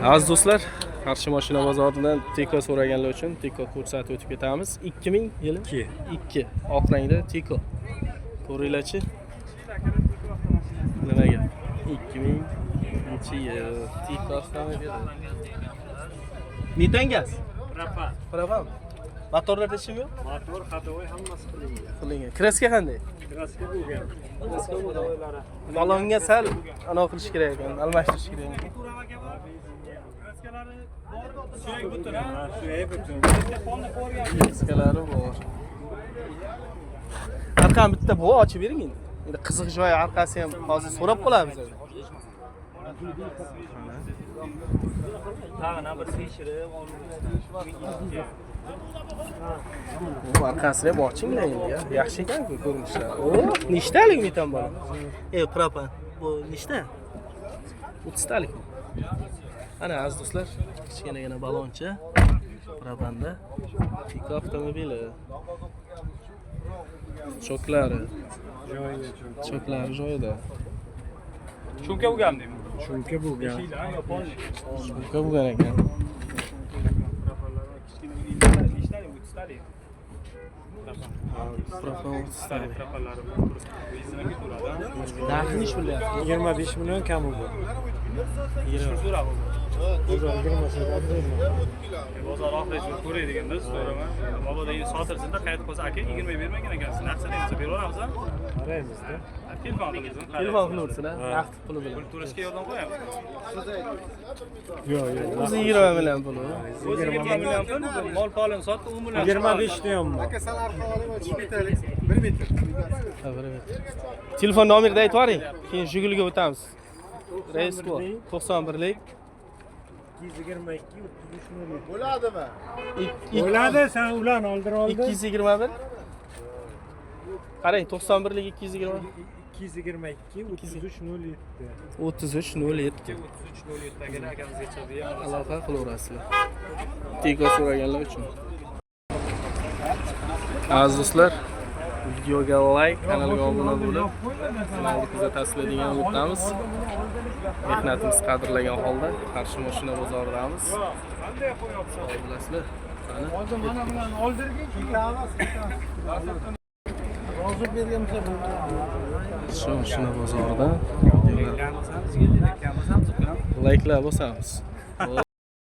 Aziz do'stlar, Qarshi mashina bozoridan Tico so'raganlar uchun Tico ko'rsatib o'tib ketamiz. 2000 yili? 2. 2. Oq rangda Tico. Ko'ringlarchi. Nima gap? 2000 yil Tico avtomobili. Metan gaz? Propan. Propan. Motorlarda hech yo'q? Motor, ходовой hammasi qilingan. Qilingan. Краска qanday? Краска bo'lgan. Краска bo'lgan. Balonga sal anaqa qilish kerak ekan, almashtirish kerak ekan. Suyak butun, ha? Suyak butun. Diskalari bor. Arqani bitta bu ochib bering endi. Endi qiziq joyi orqasi ham hozir so'rab qolamiz. Tag'ina bir tekshirib Bu orqasini ham ochinglar endi ya. Yaxshi ekan-ku ko'rinishlari. O, nechtalik metan bor? Propan. Bu nechta? 30 talik. Ana, aziz do'stlar, kichkinagina baloncha propanda Tico avtomobili. Choklari, choklari joyida. Chunka bo'lgan deymi? Chunka bo'lgan. Chunka bo'lgan ekan. Nechtalik? 30talik. Propan 30 talik. Propanlari benzinga to'ladi. Narxi nechi pul deyapti? 25 million kami bu. So'rab Bozor 20 Bozor oxirigacha ko'raydiganda so'raman. Mabodo endi sotilsin-da, qaytib qolsa, aka, 20 bermagan ekansiz. Naqd desa beraveramiz. Qaraymiz-da. Telefon qilingizmi? Telefon qilaversin, ha, naqd puli bilan. Pul to'lashga yordam qo'yamiz. Yo'q, yo'q. O'zi 20 million puli. O'zi 20 million pul, mol polini sotdi, 10 million. 25 ta ham bor. Aka, sal arqa olib ochib ketaylik. 1 metr. Ha, bir metr. Telefon nomerini aytib yuboring. Keyin Jiguliga o'tamiz. Rais bu 91lik. 222 33 0. Bo'ladimi? Bo'ladi, sen ularni oldir oldi. 221. Qarang, 91lik 220. 222 33 07. 33 07. 33 07 akamizga chiqdi. Aloqa qilaverasizlar. Tico so'raganlar uchun. Aziz do'stlar, videoga like, kanalga obuna bo'lib, kanalni kuzatasizlar degan umiddamiz. Mehnatimiz qadrlagan holda Qarshi mashina bozoridamiz. Sog' bo'lasizlar. Qani? Hozir mana bilan oldirgin. Rozi bergan bo'lsa bo'ladi. Qarshi mashina bozorida videolar layklar bosamiz.